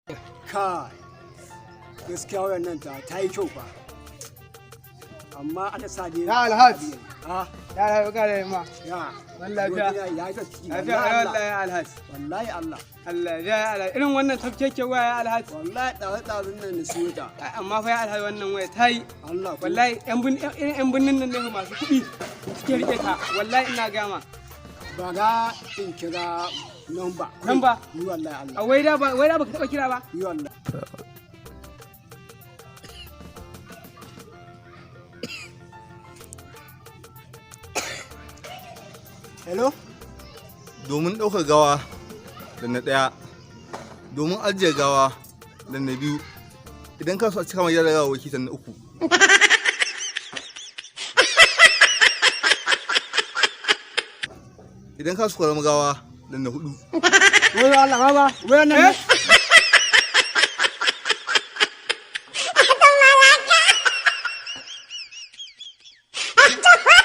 Kai, gaskiya wannan ta yi kyau fa, amma ana sa dai. Ya Alhaji. Ah. Ya Alhaji, ka da yamma. Ya. Wan lafiya. Ya yi ciki. Lafiya. Wallahi. Wallahi ya Alhaji. Wallahi Allah. Allah ya Alhaji, irin wannan tafkeke waya, ya Alhaji. Wallahi ɗazu ɗazun nan na siyo ta. Ai, amma fa ya Alhaji, wannan waya ta yi. Allah ko. Wallahi yan bin irin yan binnin nan ne fa masu kuɗi suke rike ta. Wallahi ina gama. Ba ga in kira number. Number? Yi wallahi Allah. A wai da ba, wai da baka taba kira ba. Yi wallahi. Hello? Domin ɗaukar gawa da na ɗaya, domin ajiye gawa da na biyu, idan ka so a cika mai yara gawa wakil na uku. Idan ka so zama gawa da na hudu. Wai Allah baba, wai nan. Eh?